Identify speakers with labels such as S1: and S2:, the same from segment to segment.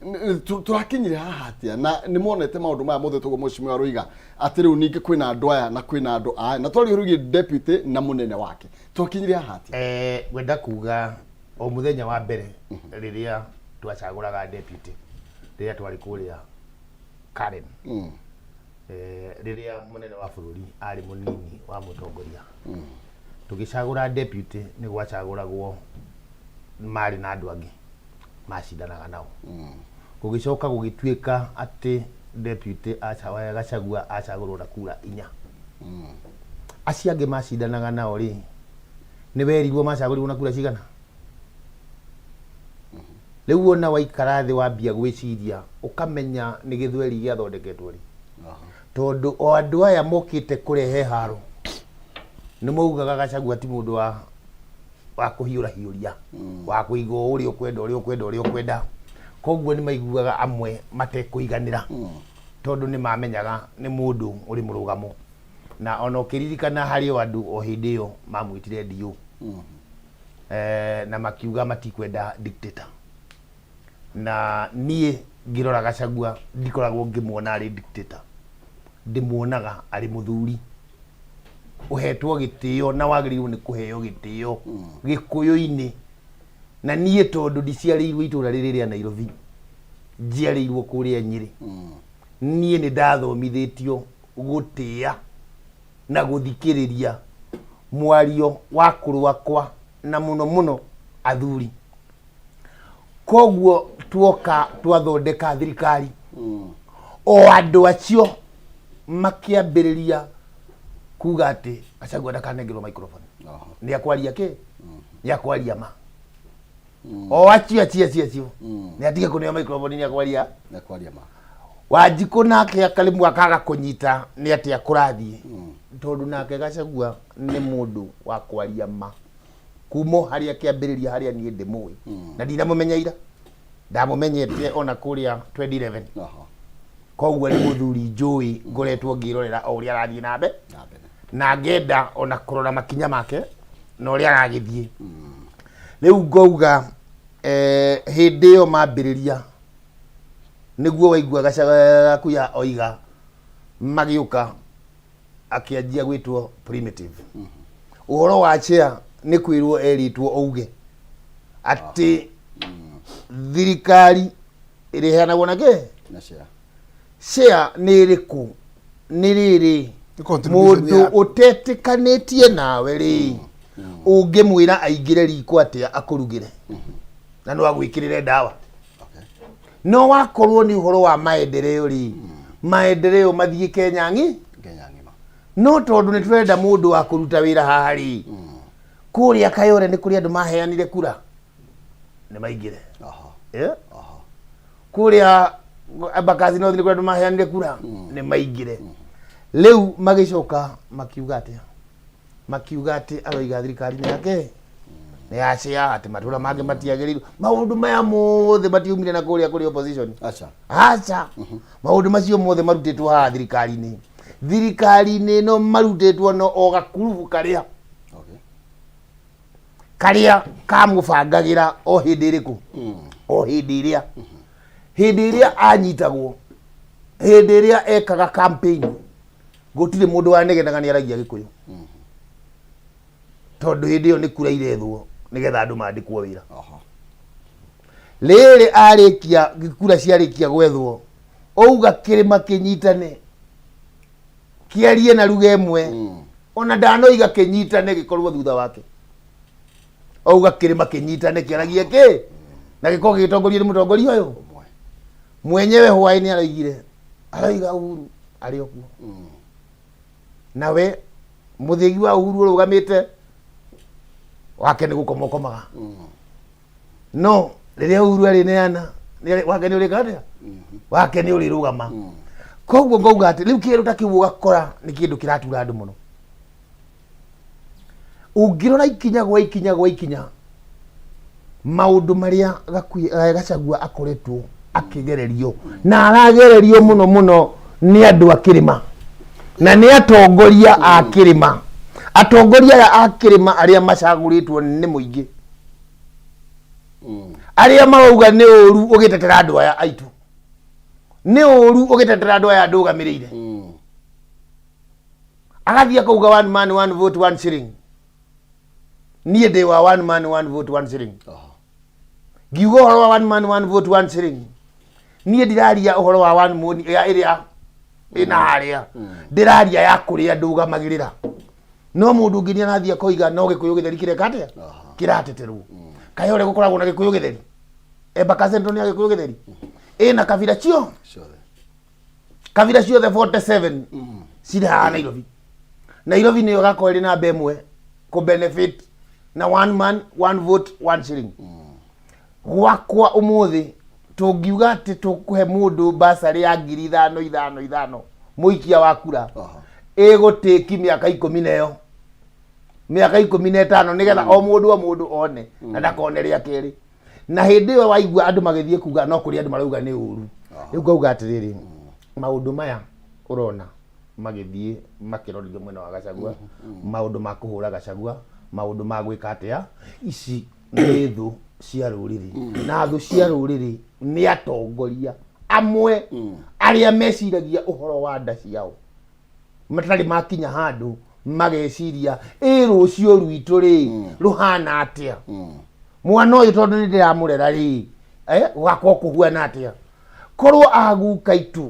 S1: Tũrakinyire haha atĩa na nĩ monete maũndũ maya mothe tũguo mheshimiwa Rũiga atĩ rĩu ningĩ kwĩna andũ aya na kwĩna andũ aya na twaria rũigie deputy na mũnene wake, twakinyire haha atĩa?
S2: Ngwenda kuga o mũthenya wa mbere rĩrĩa twacagũraga deputy, rĩrĩa twarĩ kũrĩa Karen, rĩrĩa mũnene wa bũrũri arĩ mũnini wa mũtongoria, tũgĩcagũra deputy, nĩ gwacagũragwo marĩ na andũ angĩ macindanaga nao. Gũgĩcoka gũgĩtuĩka atĩ deputy Gachagua acagũrwo na kura 4. Acio angĩ macindanaga nao rĩ, nĩ werirwo macagũrirwo na kura cigana? Rĩu ona waikara thĩ wambia gwĩciria, ũkamenya nĩ gĩthweri gĩathondeketwo rĩ, tondũ o andũ aya mokĩte kũrehe haro nĩ maugaga Gachagua ti mũndũ wa kũhiũra hiũria, wa kũiga ũũ ũrĩa ũkwenda, ũrĩa ũkwenda, ũrĩa ũkwenda. Koguo nĩ maiguaga amwe matekũiganĩra, tondũ nĩ mamenyaga nĩ mũndũ ũrĩ mũrũgamo. Na ona ũkĩririkana harĩ o andũ o hĩndĩ ĩyo mamwĩtire DO, na makiuga matikwenda dictator. Na niĩ ngĩrora Gachagua ndikoragwo ngĩmuona arĩ dictator, ndĩmuonaga arĩ mũthuri ũhetwo gĩtĩo na wagĩrĩirwo nĩ kũheo gĩtĩo Gĩkũyũ-inĩ. Na niĩ tondũ ndiciarĩirwo itũra rĩrĩ rĩa Nairobi, njiarĩirwo kũrĩa Nyĩrĩ, niĩ nĩ ndathomithĩtio gũtĩa na gũthikĩrĩria mwario wa kũrũ akwa na mũno mũno athuri. Koguo tuoka twathondeka thirikari, o andũ acio makĩambĩrĩria kuga atĩ Gachagua ndakanengerwo microphone, nĩ akwaria kĩ, nĩ akwaria ma. O acio acio acio acio, nĩ atige kũneo microphone, nĩ akwaria.
S1: Nĩ kwaria ma.
S2: Wanjikũ nake akarĩmwe akaga kũnyita nĩ atĩa kũrathiĩ, tondũ nake Gachagua nĩ mũndũ wa kwaria ma kuma o harĩa kĩambĩrĩria harĩa niĩ ndĩmũĩ, na ndinamũmenya ira, ndamũmenyete ona kũrĩa 2011. Koguo nĩ mũthuri njũĩ ngoretwo ngĩrorera o ũrĩa arathiĩ na mbere,
S1: Na mbere,
S2: na ngenda ona kũrora makinya make na ũrĩa aragĩthiĩ. Rĩu ngauga, hĩndĩ ĩyo mambĩrĩria nĩguo waigua Gachagua oiga magĩũka akĩanjia gwĩtwo primitive. Ũhoro wa chair nĩ kwĩrwo erĩtwo auge atĩ thirikari ĩrĩheanagwo na kĩ?
S1: Na share.
S2: Share nĩ ĩrĩkũ? Nĩ rĩrĩ,
S3: Nĩ contribution.
S2: Mũndũ ũtetĩkanĩtie nawe rĩ, ũngĩmwĩra aingĩre riko atĩa akũrugĩre na no agwĩkĩrĩre ndawa? No wakorwo nĩ ũhoro wa maendeleo rĩ, maendeleo mathiĩ Kenya ng'i
S1: Kenya ng'ima.
S2: No tondũ nĩ tũrenda mũndũ wa kũruta wĩra haha rĩ, kũrĩa Kayore nĩ kũrĩ andũ maheanire kura nĩ maingĩre. Kũrĩa Embakasi North nĩ kũrĩ andũ maheanire kura nĩ maingĩre. Rĩu magĩcoka makiuga atĩa? Makiuga atĩ aroiga thirikari nĩ yake, nĩ ya share, atĩ matũra mangĩ matiagĩrĩirwo. Maũndũ maya mothe matiumire na kũrĩa kũrĩ opposition.
S1: Aca.
S2: Aca, maũndũ macio mothe marutĩtwo haha thirikari-inĩ. Thirikari-inĩ ĩno marutĩtwo no o gakurubu karĩa karĩa kamũbangagĩra o hĩndĩ ĩrĩkũ, o hĩndĩ ĩrĩa anyitagwo, hĩndĩ ĩrĩa ekaga campaign, gũtirĩ mũndũ wanegenaga nĩ aragia Gĩkũyũ, tondũ hĩndĩ ĩyo nĩ kura irethwo nĩgetha andũ mandĩkwo wĩra. Rĩrĩ arĩkia kura ciarĩkia gwethwo, auga kĩrĩma kĩnyitane kĩarie na ruga ĩmwe. Ona ndanoiga kĩnyitane gĩkorwo thutha wake, auga kĩrĩma kĩnyitane kĩaragie kĩ na gĩkorwo gĩgĩtongorio nĩ mũtongoria ũyũ
S1: Ũmwe.
S2: Mwenyewe hwaĩ-inĩ aroigire, aroiga Uhuru arĩ o kuo, nawe mũthĩgi wa Uhuru ũrũgamĩte wake nĩ gũkoma ũkomaga. No rĩrĩa Uhuru arĩneana wake nĩ ũrĩka atĩa? Wake nĩ ũrĩrũgama. Koguo ngauga atĩ rĩu kĩndũ ta kĩu ũgakora nĩ kĩndũ kĩratura andũ mũno. Ũngĩrora ikinya gwa ikinya gwa ikinya maũndũ marĩa Gachagua akoretwo akĩgererio na aragererio mũno mũno nĩ andũ a kĩrĩma na nĩ atongoria a kĩrĩma, atongoria aya a kĩrĩma arĩa macagũrĩtwo nĩ mũingĩ. Arĩa marauga nĩ ũru ũgĩtetera andũ aya aitũ, nĩ ũru ũgĩtetera andũ aya ndũgamĩrĩire. Agathiĩ akauga one man one vote one shilling. Niĩ ndĩ wa one man one vote one shilling. Ngiuga ũhoro wa one man one vote one shilling, niĩ ndiraria ũhoro wa one money ya ĩrĩa ĩna harĩa, ndĩraria ya kũrĩa ndũgamagĩrĩra. No mũndũ ũngĩ nĩ arathiĩ akoiga no Gĩkũyũ gĩtheri kĩreka atĩa, kĩrateterwo. Kaĩ ũrĩa gũkoragwo na Gĩkũyũ gĩtheri, Embakasi Central nĩ ya Gĩkũyũ gĩtheri, ĩna kabira cio
S1: Ciothe.
S2: Kabira ciothe 47 cirĩ haha Nairobi. Nairobi nĩyo ĩgakorwo ĩrĩ namba ĩmwe kũ benefit na one man one vote one shilling. Gwakwa ũmũthĩ tũngiuga atĩ tũkũhe mũndũ basarĩ ya 5,000 5 5 mũikia wa kura, ĩgũtĩki mĩaka 10 na ĩyo mĩaka 15 nĩgetha o mũndũ o mũndũ one na ndakone rĩa kerĩ. Na hĩndĩ ĩyo waigua andũ magĩthiĩ kuga no kũrĩ andũ marauga nĩ ũru. Rĩu ngauga atĩrĩrĩ, maũndũ maya ũrona magĩthiĩ makĩrorithio mwena wa Gachagua, maũndũ ma kũhũra Gachagua, maũndũ ma gwĩka atĩa, ici nĩ thũ cia rũrĩrĩ, na thũ cia rũrĩrĩ nĩ atongoria amwe arĩa meciragia ũhoro wa nda ciao, matarĩ makinya handũ mageciria ĩ rũciũ rwitũ rĩ rũhana atĩa, mwana ũyũ tondũ nĩ ndĩramũrera rĩ, gũgakorwo kũhuana atĩa. Korwo aguka itũ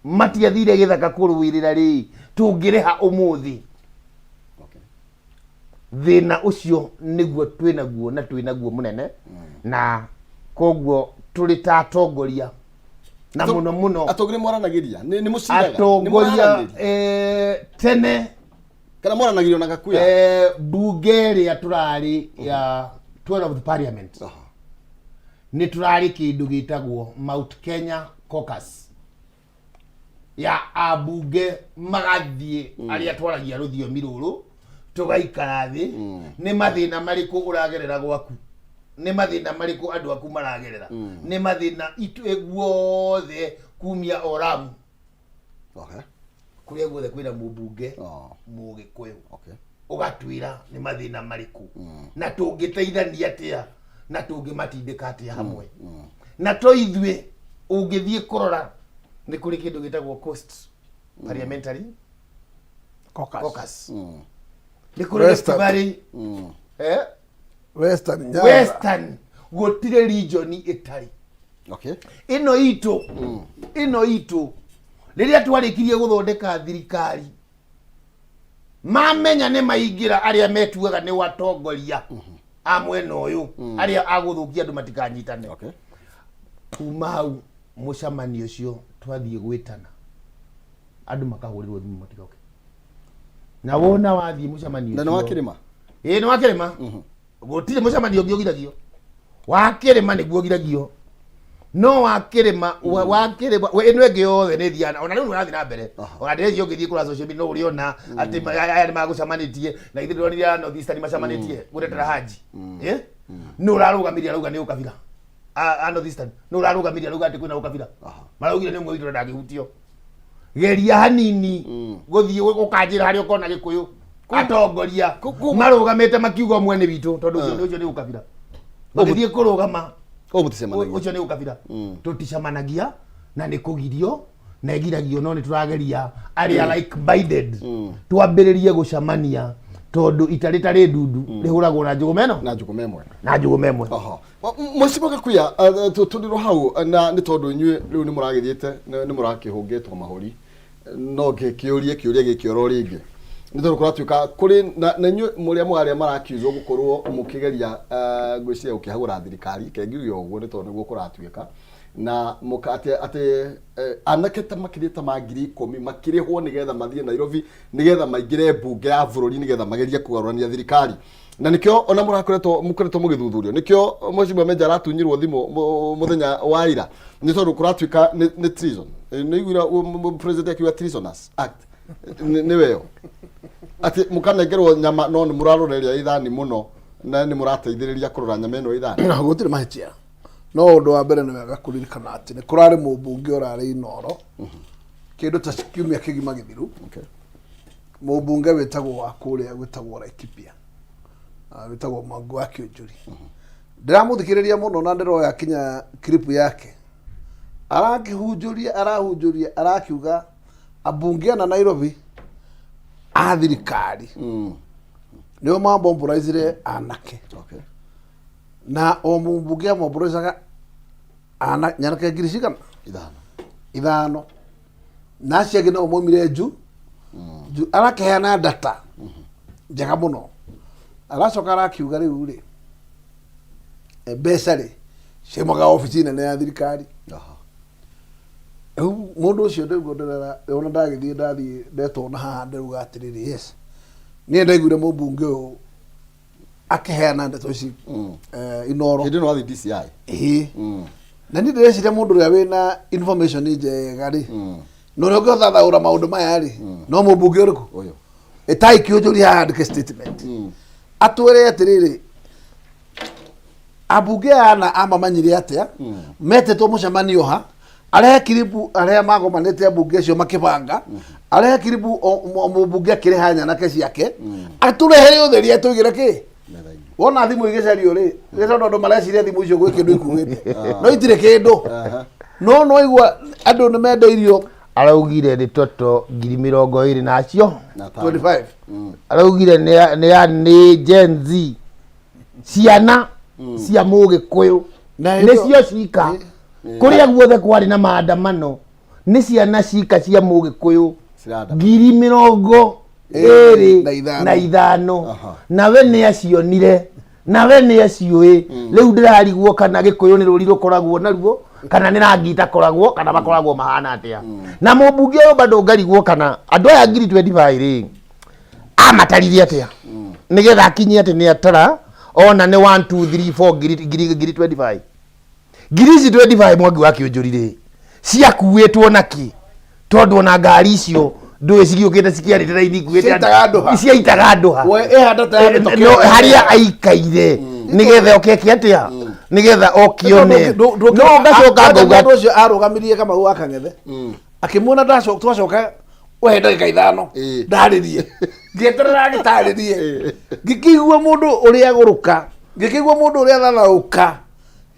S2: matiathire gĩthaka kũrũĩrĩra rĩ, tũngĩrĩha ũmũthĩ? Thĩna ũcio nĩguo twĩnaguo na twĩnaguo mũnene, na koguo tũrĩ ta atongoria na mũno mũno
S1: Atongoria mwaranagĩria, nĩ mũciraga? Nĩ
S2: atongoria
S1: mũraranĩria?
S2: Tene
S1: Kana mwaranagĩrio na Gakuya?
S2: Bunge ĩrĩa tũrarĩ ya 12th parliament, nĩ tũrarĩ kĩndũ gĩtagwo Mount Kenya Caucus ya ambunge magathiĩ arĩa twaragia rũthiomi rũrũ, tũgaikara thĩ, nĩ mathĩna marĩkũ ũragerera gwaku, nĩ mathĩna marĩkũ andũ aku maragerera, nĩ mathĩna itu guothe kumia oramu kũrĩa guothe kwĩna mũmbunge Mũgĩkũyũ, ũgatwĩra nĩ mathĩna marĩkũ na tũngĩteithania atĩa na tũngĩmatindĩka atĩa hamwe. Na to ithuĩ, ũngĩthiĩ kũrora nĩ kũrĩ kĩndũ gĩtagwo Coast Parliamentary
S3: Caucus.
S2: Caucus, nĩ kũrĩ Rift
S3: Western.
S2: Valley,
S3: Western Nyanza.
S2: Western, gũtirĩ region ĩtarĩ. Ĩno itũ, ĩno itũ, rĩrĩa twarĩkirie gũthondeka thirikari, mamenya nĩ maingĩra, arĩa metuaga nĩ watongoria a mwena ũyũ, arĩa agũthũkia andũ matikanyitane. Kuma hau mũcemanio ũcio twathiĩ gwĩtana, andũ makahũrĩrwo thimũ matigoke, na wona wathiĩ mũcemanio
S1: Na nĩ wa
S2: ũcio-
S1: kĩrĩma?
S2: Ĩĩ, nĩ wa kĩrĩma. Gũtirĩ mũcemanio ũngĩ ũgiragio, wa kĩrĩma nĩguo ũgiragio, no wa kĩrĩma, wa kĩrĩma ĩno ĩngĩ yothe nĩ thiana. Ona rĩu nĩ ũrathiĩ na mbere, ona ndĩreciria ũngĩthiĩ kũrora social media no ũrĩona atĩ aya nĩ magũcamanĩtie, na ithuĩ ndĩronire a North Eastern macamanĩtie gũtetera Haji. Eh? Nĩ ũrarũgamirie arauga nĩ ũkabira, a North Eastern nĩ ũrarũgamirie arauga atĩ kwĩna ũkabira, maraugire nĩ ũmwe witũ na ndangĩhutio. Geria hanini gũthiĩ ũkanjĩra harĩa ũkona Gĩkũyũ atongoria marũgamĩte makiuga ũmwe nĩ witũ, tondũ ũcio ũcio nĩ ũkabira, magĩthiĩ kũrũgama.
S1: Koguo mũticemanagia?
S2: Ũcio nĩ ũkabira. Tũticemanagia na nĩ kũgirio na ĩgiragio, no nĩ tũrageria arĩa like minded twambĩrĩrie gũcemania, tondũ ita rĩtarĩ ndundu rĩhũragwo na njũgũma ĩno
S1: Na njũgũma ĩmwe.
S2: Na njũgũma ĩmwe.
S1: Oho. Mheshimiwa Gakuya, tũrĩ hau na nĩ tondũ inyuĩ rĩu nĩ mũragĩthiĩte, nĩ mũrakĩhũngĩtwo mahũri, no ngĩkĩũrie kĩũria gĩkĩ oro rĩngĩ, nĩ tondũ kũratuĩka kũrĩ na inyuĩ mũrĩa mũrarĩa marakiuzwo gũkorwo mũkĩgeria, ngwĩciria gũkĩhagũra thirikari, kengiuge ũguo nĩ tondũ nĩguo kũratuĩka, na mũka atĩ anake ta makĩria ta ma 10,000 makĩrĩhwo nĩgetha mathiĩ Nairobi nĩgetha maingĩre mbunge ya bũrũri nĩgetha magerie kũgarũrania thirikari, na nĩkĩo ona mũrakoretwo mũkoretwo mũgĩthuthurio, nĩkĩo Mheshimiwa Menja aratunyirwo thimũ mũthenya wa ira, nĩ tondũ kũratuĩka nĩ treason. Nĩ iguire president akiuga treasonous act nĩ weyo atĩ mũkanengerwo nyama no nĩ mũrarora ĩrĩa ithani mũno na nĩ mũrateithĩrĩria kũrora nyama ĩno ithani.
S3: Na gũtirĩ mahĩtia, no ũndũ wa mbere nĩ wega kũririkana atĩ nĩ kũrarĩ mũmbunge ũrarĩ Inoro kĩndũ ta kiumia kĩgima gĩthiru. Mũmbunge wĩtagwo wa kũrĩa gwĩtagwo Laikipia, wĩtagwo Mwangi wa Kĩũnjũri. Ndĩramũthikĩrĩria mũno na ndĩroya kinya clip yake. Arakĩhunjũria, arahunjũria, arakiuga ambunge ana Nairobi a thirikari nĩo mamombũraicire anake. Na o mũmbunge amombũraicaga ana nyanake ngiri cigana?
S1: Ithano.
S3: Ithano. Na acio angĩ nao maumire nju nju. Arakĩheana data njega mũno. Aracoka arakiuga rĩu rĩ, mbeca rĩ ciaumaga obici nene ya thirikari. Rĩu mũndũ ũcio ndĩguo ndĩrera ona ndagĩthiĩ ndathiĩ ndetwo na haha ndĩruga atĩrĩrĩ, yes, niĩ ndaiguire mũmbunge ũyũ akĩheana ndeto ici Inoro.
S1: Hĩndĩ ĩno wathiĩ DCI.
S3: Ĩĩ. Na niĩ ndĩreciria mũndũ ũrĩa wĩna information njega rĩ, na ũrĩa ũngĩthathaũra maũndũ maya rĩ, no mũmbunge ũrĩkũ?
S1: Ũyũ.
S3: Ĩtai kĩũnjũria haha andĩke statement atwĩre atĩrĩrĩ, ambunge aya ana amamanyire atĩa, metĩtwo mũcemanio ha, arehe kiribu arĩa magomanĩte ambunge acio makĩbanga, arehe kiribu o mũmbunge akĩrĩha nyanake ciake, atũrehere ũtheri, atũigĩre kĩ
S1: Metha-inĩ.
S3: Wona thimũ igĩcario rĩ, nĩ tondũ andũ mareciria thimũ icio gwĩ kĩndũ ikuĩte, no itirĩ kĩndũ. No igua andũ nĩ mendeirio.
S2: Araugire nĩ toto 25,000 nacio.
S1: Na tano.
S3: 25.
S2: Araugire nĩ Gen Z, ciana cia mũgĩkũyũ.
S3: Na
S2: nĩcio cika kũrĩa guothe kwarĩ na maandamano, nĩ ciana cika cia mũgĩkũyũ.
S1: Cirandamana.
S2: 25,000.
S3: Na ithano.
S2: Na ithano. Nawe nĩ acionire, nawe nĩ aciũĩ. Rĩu ndĩrarigwo kana gĩkũyũ nĩ rũri rũkoragwo naruo, kana nĩ rangi itakoragwo, kana makoragwo mahana atĩa. Na mũmbunge ũyũ bado ngarigwo kana andũ aya 25,000 rĩ, amatarire atĩa nĩgetha akinye atĩ nĩ atara ona nĩ 1 2 3 4 ngiri ngiri ngiri 25, ngiri ici 25. Mwangi wa Kĩũnjũri rĩ, ciakuĩtwo na kĩ? Tondũ ona ngari icio ndũĩ cigĩũkĩte cikĩarĩte raini ikuĩte.
S3: Ciaitaga andũ ha?
S2: Ciaitaga andũ ha?
S3: We ĩhanda ta ya mĩtokeo.
S2: No, harĩa aikaire nĩgetha okeke atĩa, nĩgetha okĩone? No ngacoka ngauga
S3: Mũndũ ũcio arũgamirie Kamau wa Kang'ethe akĩmuona twacoka we ndagĩka 5. Ndarĩrie, ngĩeterera agĩtarĩrie, ngĩkĩigua mũndũ ũrĩa agũrũka, ngĩkĩigua mũndũ ũrĩa thathaũka.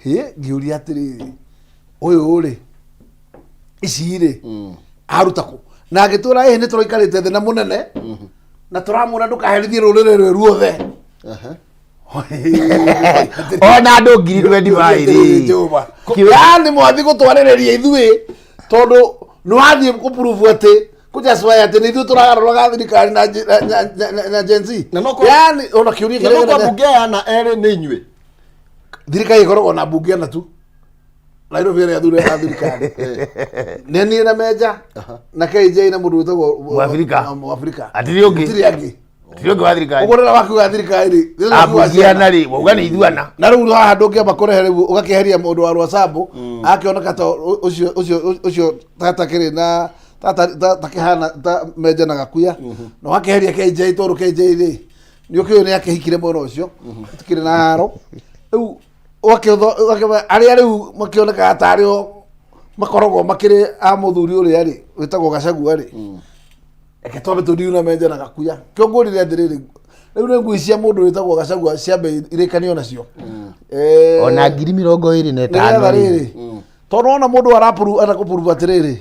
S3: Hĩ, ngĩũria atĩrĩrĩ, ũyũ rĩ, ici rĩ, aruta kũ? Na agĩtwĩra ĩhĩ, nĩ tũraikarĩte thĩ na mũnene na tũramwĩra ndũkaherithie rũrĩrĩ rwĩ ruothe.
S2: Ona andũ 25,000 rĩ.
S3: Jehova. Yani mwathi gũtwarĩrĩria ithuĩ tondũ nĩ wathiĩ kũpurubu atĩ kũjacwaya atĩ nĩ ithuĩ tũragarũraga thirikari na Gen Z.
S1: Na no
S3: Yani ona kĩũria
S1: Na no
S3: kĩrĩa
S1: kwa mbunge aya na erĩ nĩ inyuĩ.
S3: Thirikari ĩkoragwo na mbunge ana tu Nairobi, ĩrĩa athure a thirikari nĩ niĩ na Menja na KJ na mũndũ wĩtagwo
S2: Mũabirika.
S3: Mũabirika.
S2: Hatirĩ ũngĩ.
S3: Gũtirĩ angĩ.
S2: Hatirĩ ũngĩ wa thirikari.
S3: Ũguo rĩrĩa wakiuga thirikari rĩ, rĩrĩa wakiuga
S2: ambunge
S3: ciana.
S2: ana rĩ, wauga nĩ ithuana.
S3: Na rĩu haha ndũngĩamba kũrehe rĩu ũgakĩeheria mũndũ wa Rwasambu akĩoneka ta ũcio tatakĩrĩ na takĩhana ta Menja na Gakuya, na ũgakĩeheria KJ tondũ KJ rĩ, nĩ ũkĩũĩ nĩ akĩhikire mwena ũcio, tikĩrĩ na haro. Rĩu arĩa rĩu makĩonekaga tarĩ o makoragwo makĩrĩ a mũthuri ũrĩa rĩ wĩtagwo Gachagua rĩ, reke twambe tũthiĩ na Menja na Gakuya. Kĩo ngũrire atĩrĩrĩ, rĩu nĩ ngui cia mũndũ wĩtagwo Gachagua ciambe irĩkanio nacio.
S2: Ona 25,000
S3: nĩgetha
S2: rĩ.
S3: Rĩrĩ, tondũ wona mũndũ arapuru enda kũpurubu atĩrĩrĩ,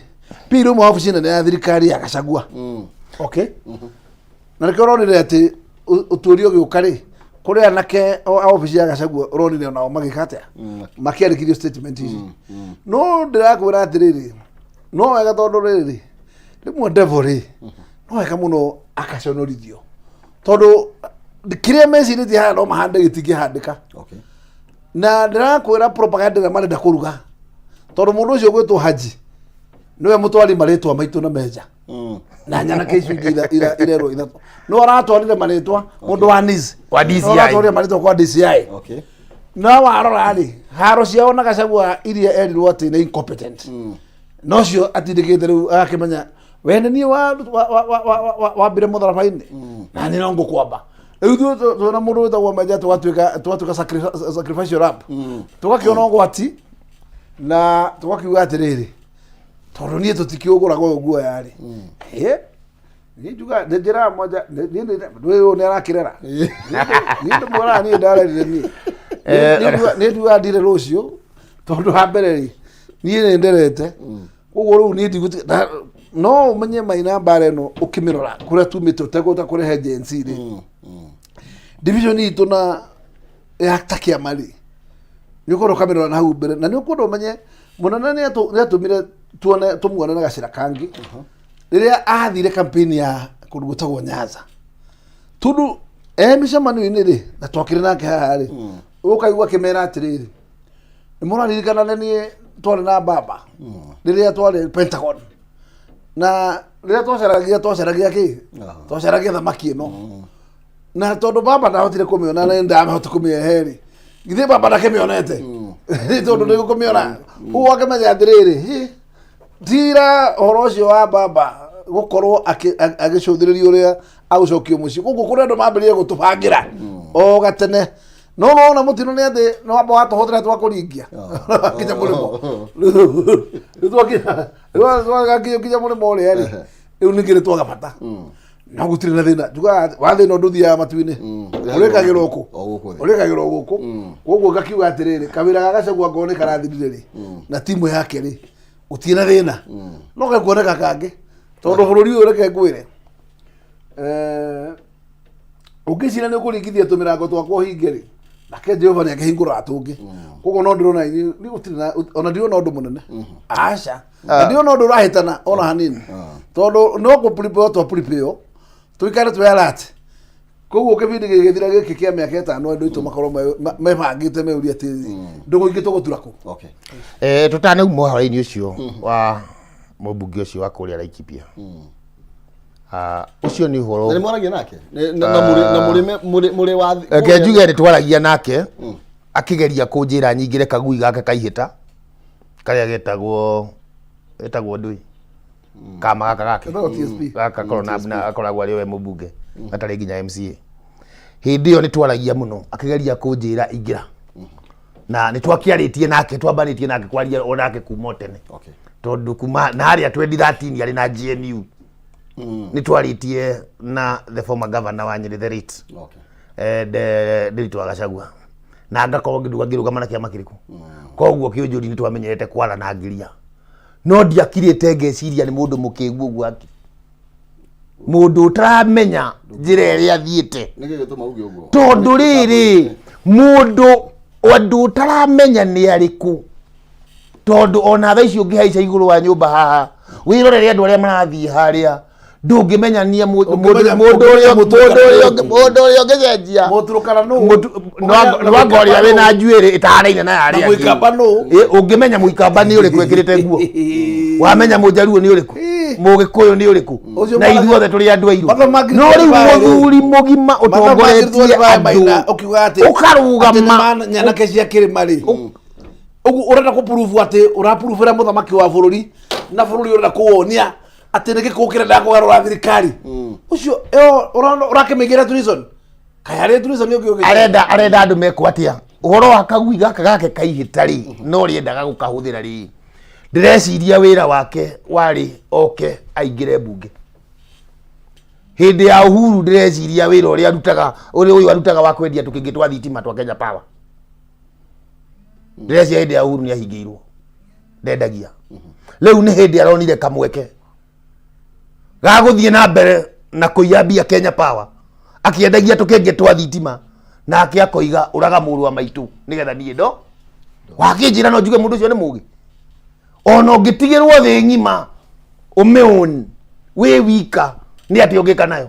S3: piri ũmwe wabici nene ya thirikari ya Gachagua, okay, na nĩkĩo ũronire atĩ ũtuĩria ũgĩũka rĩ, kũrĩ anake a obici ya Gachagua ũronire onao magĩka atĩa, makĩandĩkithio statement ici. No ndĩrakwĩra atĩrĩrĩ, no wega tondũ rĩrĩ rĩmwe devil rĩ, no wega mũno akaconorithio, tondũ kĩrĩa mecirĩtie haha no mahande gĩtingĩhandĩka. Na ndĩrakwĩra propaganda ĩrĩa marenda kũruga, tondũ mũndũ ũcio ũgwĩtwo Haji nĩwe mũtwari marĩtwa maitũ na Menja na nyanake icio ingĩ irerwo ithatũ, no aratwarire marĩtwa mũndũ wa NIS.
S2: Wa DCI.
S3: No aratwarire marĩtwa kwa DCI. No warora rĩ, haro ciao na Gachagua iria erirwo atĩ nĩ incompetent, no cio atindĩkĩte rĩu agakĩmenya we nĩ niĩ wambire mũtharaba-inĩ na nĩ no ngũkwamba. Rĩu ithuĩ twĩna mũndũ wĩtagwo Menja tũgatuĩka sacrificial lamb, tũgakĩona ũgwati na tũgakiuga atĩrĩrĩ, tondũ niĩ tũtikĩũgũraga ũyũ guoya rĩ, ĩ niĩ njuga njĩraga moja, niĩ ũyũ nĩ arakĩrera, niĩ ndĩmwonaga, niĩ ndarerire niĩ. Nĩ nduga ndire rũciũ tondũ ha mbere rĩ niĩ nĩ nderete koguo rĩu niĩ ndigũti no ũmenye maina mbara ĩno ũkĩmĩrora kũrĩa tumĩte ũtekũhota kũrehe Gen Z rĩ division itũ na ya ta kĩama rĩ nĩ ũkorwo ũkamĩrora na hau mbere na nĩ ũkwenda ũmenye mũnene nĩ atũmire tuone tũmuone na gacĩra kangĩ rĩrĩa athire campaign ya kũndũ gwĩtagwo Nyanza tondũ e mĩcemanio-inĩ rĩ na twakĩrĩ nake haha rĩ ũkaigua akĩmera atĩrĩrĩ nĩ mũraririkana nĩ niĩ twarĩ na baba rĩrĩa twarĩ Pentagon na rĩrĩa twacaragia twacaragia kĩ twacaragia thamaki ĩno na tondũ baba ndahotire kũmĩona na ndahota kũmĩehe rĩ githĩ baba ndakĩmĩonete tondũ nĩ gũkũmĩona ũguo akĩmenya atĩrĩrĩ "Hĩ, tira ũhoro ũcio wa baba gũkorwo agĩcũthĩrĩria ũrĩa agũcokio mũciĩ koguo kũrĩ andũ mambĩrĩrie gũtũbangĩra o gatene no nona mũtino nĩ atĩ no wamba watũhũthĩra twakũringia kinya mũrĩmo rĩu twakinya rĩu kinya mũrĩmo ũrĩa rĩ rĩu ningĩ nĩ twaga bata no gũtirĩ na thĩna njugaga wa thĩna ũndũ ũthiaga matu-inĩ ũrĩkagĩrwo kũ
S1: O gũkũ thĩ.
S3: ũrĩkagĩrwo gũkũ koguo ngakiuga atĩrĩrĩ kawĩra ga Gachagua ngorwo nĩ karathirire rĩ na timu yake rĩ gũtirĩ na thĩna no gekuoneka kangĩ tondũ bũrũri ũyũ reke ngwĩre eh, ũngĩcira nĩ ũkũringithia tũmĩrango twakwa ũhinge rĩ nake Jehova nĩ akĩhingũraga tũngĩ koguo no ndĩrona inyuĩ niĩ gũtirĩ na ona ndirona ũndũ mũnene aca na ndirona ũndũ ũrahĩtana ona hanini tondũ no kũ prepare twa prepare tũikare twĩ alert koguo kĩbindi gĩgĩthira gĩkĩ kĩa mĩaka ĩtano andũ aitũ makorwo mebangĩte meuria atĩ ndũgũ ingĩ tũgũtura kũ
S1: Okay.
S2: Eh, tũtanauma ũhoro-inĩ ũcio wa mũmbunge ũcio wa kũrĩa Laikipia Ah, ũcio nĩ ũhoro
S1: Na nĩ mwaragia nake na mũrĩ na mũrĩ mũrĩ wa
S2: reke njuge nĩ twaragia nake akĩgeria kũnjĩra nyingĩre kagui gake kaihĩta karĩa getagwo ndũĩ kama gaka gake
S3: Getagwo TSP.
S2: gaka korwo na akoragwo arĩ we mũmbunge gatarĩ nginya MCA hĩndĩ ĩyo nĩ twaragia mũno akĩgeria kũnjĩra ingĩra na nĩ twakĩarĩtie nake twambanĩtie nake kwaria o nake kuma o tene
S1: Okay.
S2: tondũ kuma na harĩa 2013 arĩ na GNU nĩ twarĩtie na the former governor wa Nyeri the late
S1: Okay.
S2: Ndiritu wa Gachagua na ngakorwo ngĩnduga ngĩrũgama na kĩama kĩrĩkũ koguo kĩũnjũri nĩ twamenyerete kwaranangĩria no ndiakirĩte ngeciria nĩ mũndũ mũkĩgu ũguo aki mũndũ ũtaramenya njĩra ĩrĩa athiĩte
S1: Nĩkĩ gĩtũma uge ũguo?
S2: tondũ rĩrĩ mũndũ andũ ũtaramenya nĩ arĩkũ tondũ ona thaa ici ũngĩhaica igũrũ wa nyũmba haha wĩrorere andũ arĩa marathiĩ harĩa ndũngĩmenya nie mũndũ
S3: Ũngĩmenya-
S2: mũndũ ũrĩa
S3: ũngĩmenya
S2: mũndũ ũrĩa
S3: mũndũ-
S2: mũndũ ũrĩa ũngĩcenjia
S3: Mũturũkana nũ?
S2: Nĩwanga ũrĩa wĩna njuĩrĩ ĩtahanaine na ya arĩa
S3: Na
S2: angĩ.
S3: mũikamba nũ?
S2: Ĩ, ũngĩmenya mũikamba nĩ ũrĩkũ ĩkĩrĩte nguo wamenya mũjaruo nĩ ũrĩkũ mũgĩkũyũ nĩ ũrĩkũ
S3: Ũcio
S2: na
S3: mwana-
S2: ithuothe tũrĩ andũ airũ
S3: Mathaa ma
S2: no rĩu
S3: 25
S2: mũthuri mũgima ũtongoretie andũ
S3: ũkiuga atĩ atĩ nĩ
S2: ũkarũgama
S3: nyanake cia kĩrĩma rĩ ũguo ũrenda kũpurubu atĩ ũrapurubĩra mũthamaki wa bũrũri na bũrũri ũrenda kũwonia atĩ nĩ gĩkũũ kĩrenda kũgarũra thirikari ũcio ĩyo ũrakĩmĩigĩra treason kaĩ harĩ treason ũngĩ ũngĩ
S2: arenda andũ mekwo atĩa ũhoro wa kagui gaka gake kaihĩta rĩ no rĩendaga gũkahũthĩra rĩ ndĩreciria wĩra wake warĩ oke aingĩre mbunge hĩndĩ ya Uhuru ndĩreciria wĩra ũrĩa arutaga ũrĩa ũyũ arutaga wa kwendia tũkĩngĩ twa thitima twa Kenya Power ndĩreciria hĩndĩ ya Uhuru nĩ ahingĩirwo ndendagia rĩu nĩ hĩndĩ aronire kamweke ga gũthiĩ na mbere na kũiya mbia Kenya Power akĩendagia tũkenge twa thitima nake akoiga ũraga mũrũ wa maitũ nĩgetha niĩ ndo wakĩnjĩra no njuge mũndũ ũcio nĩ mũgĩ ona ũngĩtigĩrwo thĩ ng'ima ũmĩũni wĩ wika nĩ atĩ ũngĩka nayo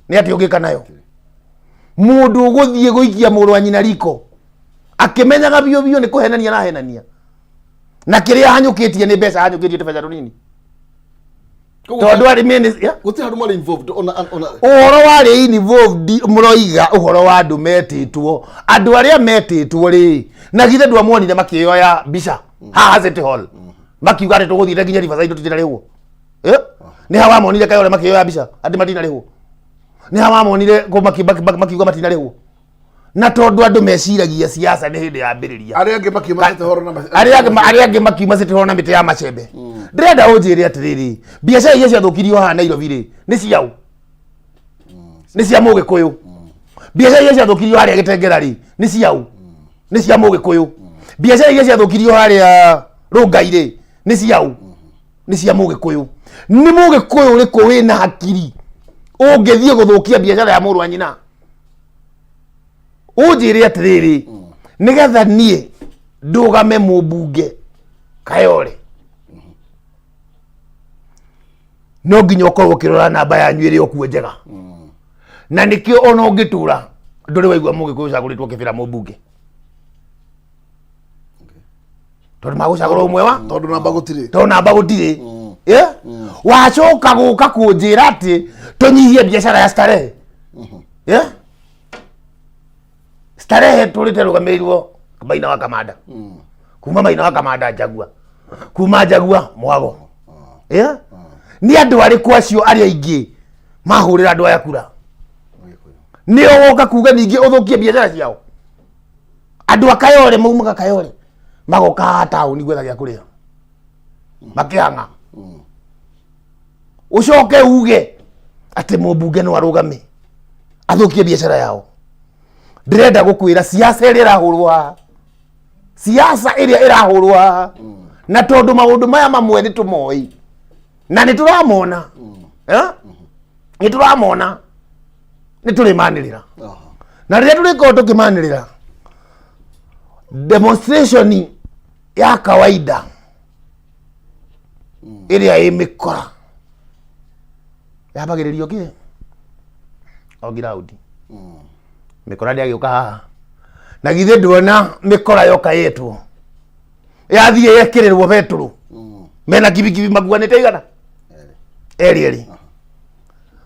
S2: nĩ atĩ ũngĩka nayo mũndũ ũgũthiĩ gũikia mũrũ wa nyina riko akĩmenyaga biũ biũ nĩ kũhenania arahenania na kĩrĩa ahanyũkĩtie nĩ mbeca ahanyũkĩtie tũbeca tũnini tondũ arĩ ya
S1: Gũtirĩ handũ marĩ involved ona
S2: ũhoro warĩ involved mũroiga ũhoro wa andũ metĩtwo andũ arĩa metĩtwo rĩ na githĩ ndwamonire makĩoya mbica haha City Hall makiuga atĩ tũgũthiĩte nginya Riverside tũtinarĩhwo Eh? nĩ ha wamonire Kayole makĩoya mbica atĩ matinarĩhwo nĩ ha wamonire kũ makiuga matinarĩhwo na tondũ andũ meciragia siasa nĩ hĩndĩ yambĩrĩria
S3: arĩa angĩ makiuma City Hall na
S2: arĩa angĩ makiuma City Hall na mĩtĩ ya macembe ndĩrenda ũnjĩre atĩrĩrĩ biacara iria ciathũkirio haha Nairobi rĩ nĩ ciaũ nĩ cia mũgĩkũyũ biacara iria ciathũkirio harĩa Gĩtengera rĩ nĩ ciaũ Nĩ cia Mũgĩkũyũ. Biacara iria ciathũkirio harĩa Rũngai rĩ, nĩ ciaũ? Nĩ cia Mũgĩkũyũ. Nĩ Mũgĩkũyũ ũrĩkũ wĩna hakiri ũngĩthiĩ gũthũkia biacara ya mũrũ wa nyina? Ũnjĩre atĩrĩrĩ, nĩgetha niĩ ndũgame mũmbunge Kayore, no nginya ũkorwo ũkĩrora namba yanyu ĩrĩ o kuo njega. Na nĩkĩo ona ũngĩtũra ndũrĩ waigua Mũgĩkũyũ ũcagũrĩtwo kĩbĩra mũmbunge, tondũ magũcagũra ũmwe wa
S3: Tondũ namba gũtirĩ.
S2: Tondũ namba gũtirĩ. Yeah? Wacoka gũka kũnjĩra atĩ tũnyihie biacara ya starehe. Yeah? Starehe tũrĩte rũgamĩrĩirwo Maina wa Kamanda, kuma Maina wa Kamanda Njagua, kuma Njagua Mwago. Yeah? Nĩ andũ arĩkũ acio arĩa aingĩ mahũrĩra andũ aya kura? Nĩo woka kuga ningĩ ũthũkie biacara ciao. Andũ a Kayore maumaga Kayore magoka haha taũni gwetha gĩa kũrĩa, makĩhang'a. Ũcoke uge atĩ mũmbunge no arũgame athũkie biacara yao? Ndĩrenda gũkwĩra siasa ĩrĩa ĩrahũrwo haha, siasa ĩrĩa ĩrahũrwo haha, na tondũ maũndũ maya mamwe nĩ tũmoĩ na nĩ tũramona. Eh? Nĩ tũramona, nĩ tũrĩmanĩrĩra. Na rĩrĩa tũrĩkorwo tũkĩmanĩrĩra demonstration ya kawaida ĩrĩa ĩ mĩkora yambagĩrĩrio kĩ o ground, mĩkora ndĩagĩũka haha. Na githĩ nduona mĩkora yoka yetwo yathiĩ yekĩrĩrwo betũrũ mena kibikibi makuanĩte igana erĩ erĩ,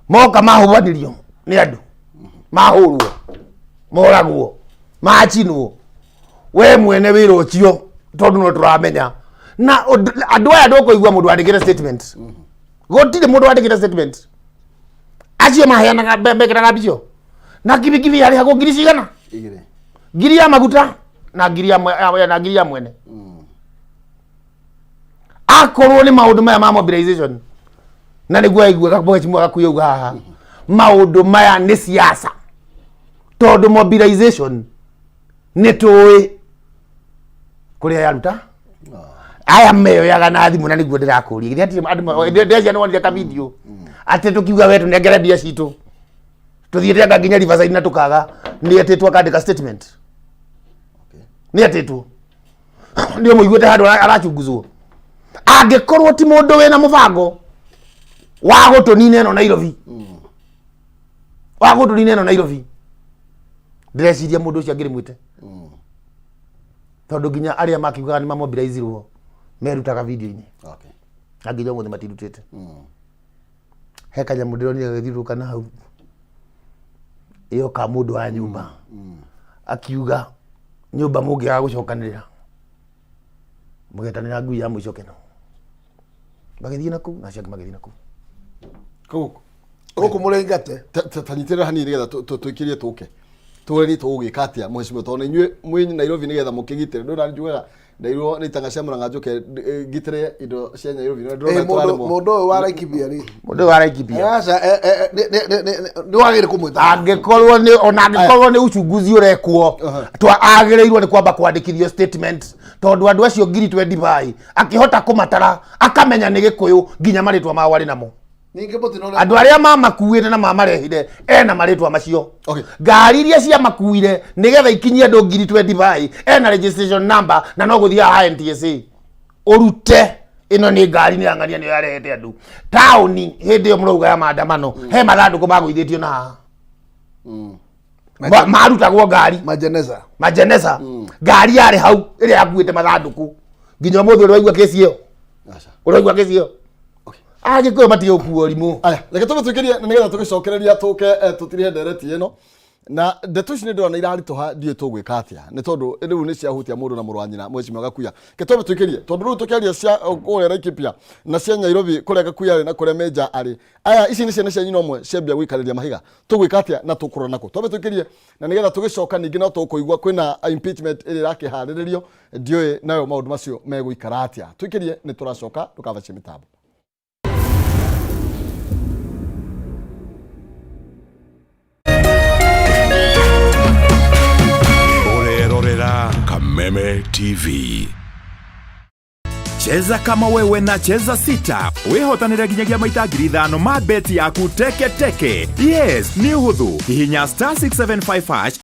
S2: moka mahũbanĩrio nĩ andũ, mahũrwo, moragwo, macinwo. We mwene wĩra ũcio, tondũ no tũramenya na andũ aya, ndũkũigua mũndũ wandĩkĩte statement. Gũtirĩ mũndũ wandĩkĩte statement. Acio maheanaga mekĩraga mbicio na kibikibi yarĩhagwo ngiri cigana?
S1: Igĩrĩ.
S2: Ngiri ya maguta na ngiri ya na ngiri ya mwene. Akorwo nĩ maũndũ maya ma mobilization, na nĩguo aiguaga mheshimiwa Gakuya auga haha, maũndũ maya nĩ siasa, tondũ mobilization nĩ tũĩ kũrĩa yaruta aya meyoyaga na thimũ. Na nĩguo ndĩrakũria, githĩ hatirĩ andũ ndĩrecia nĩ wonire ka video atĩ tũkiuga we tũnengere mbia citũ tũthiĩte anga nginya Riverside na tũkaga nĩ etĩtwo akandĩka statement? Nĩ etĩtwo? Nĩ ũmũiguĩte handũ arachunguzwo? Angĩkorwo ti mũndũ wĩna mũbango wa gũtũnina ĩno Nairobi, wa gũtũnina ĩno Nairobi, ndĩreciria mũndũ ũcio angĩrĩ mwĩte, tondũ nginya arĩa makiugaga nĩ mamobilizirwo merutaga video-inĩ na nginya ũmũthĩ matirutĩte. He kanyamũ ndĩronire gagĩthiũrũrũka na hau ĩyo ka mũndũ wa nyũmba akiuga nyũmba mũngĩaga gũcokanĩrĩra mũgetanĩra ngui ya mũico keno magĩthiĩ na kũu na acio angĩ magĩthiĩ na kũu.
S1: Koguo
S3: Gũkũ mũrĩngate.
S1: Tanyitĩrĩra hanini nĩgetha tũikĩrie tũke tũre nĩ tũgũgĩka atĩa, mheshimiwa, tondũ inyuĩ mwĩ Nairobi nĩgetha mũkĩgitĩre. Ndũra njugaga ndairwo nĩ itanga cia Mũrang'a njũke ngitĩre indo cia Nairobi. No ndĩrona
S3: Mũndũ
S1: tũraremwo.
S3: Mũndũ ũyũ wa Laikipia rĩ.
S2: Mũndũ ũyũ wa Laikipia.
S3: Aca, nĩ wagĩrĩire kũmwĩta.
S2: Angĩkorwo nĩ ona angĩkorwo nĩ uchunguzi ũrekwo, twa agĩrĩirwo nĩ kwamba kwandĩkithio statement, tondũ andũ acio ngiri 25 akĩhota kũmatara akamenya nĩ Gĩkũyũ, nginya marĩtwa mao arĩ namo.
S3: Ningĩ mũtino ũrĩa
S2: Andũ arĩa mamakuĩte na mamarehire ena marĩtwa macio. Ngari iria ciamakuire nĩgetha ikinyie andũ ngiri 25 ena registration number, na no gũthiĩ haha NTSA ũrute ĩno nĩ ngari nĩ ang'ania nĩyo yarehete andũ taũni hĩndĩ ĩyo mũrauga ya maandamano. He mathandũkũ magũithĩtio na haha. Marutagwo ngari.
S3: Majeneza.
S2: Majeneza. Ngari yarĩ hau ĩrĩa yakuĩte mathandũkũ nginya ũmũthĩ. Ũrĩ waigua kesi ĩyo?
S1: Aca.
S2: Ũrĩ waigua kesi ĩyo? Agĩkũyũ matige gũkuo rimũ.
S1: Aya, reke tũbe tũikĩrie na nĩgetha tũgĩcokereria tũke tũtirihe ndereti ĩno. Na ndeto ici nĩ ndĩrona iraritũha, ndiũĩ tũgwĩka atĩa, nĩ tondũ rĩu nĩ ciahutia mũndũ na mũrũ wa nyina. Mheshimiwa Gakuya, reke twambe tũikĩrie, tondũ rĩu tũkĩaria cia kũrĩa Laikipia na cia Nairobi, kũrĩa Gakuya arĩ na kũrĩa Meja arĩ, aya ici nĩ ciana cia nyina ũmwe ciambia gũikarĩria mahiga. Tũgwĩka atĩa na tũkũrora nakũ? Twambe tũikĩrie na nĩgetha tũgĩcoka ningĩ no tũkũigua kwĩna impeachment ĩrĩa ĩrakĩharĩrĩrio. Ndiũĩ nayo maũndũ macio megũikara atĩa. Tũikĩrie, nĩ tũracoka. Ndũkabacie mĩtambo.
S4: Ũrerorera Kameme TV. Cheza kama wewe na Cheza Sita wihotanire nginyagia maita 5,000 ma beti yaku teke teke. Yes, nĩ ũhũthũ. Hihinya star 675 hash.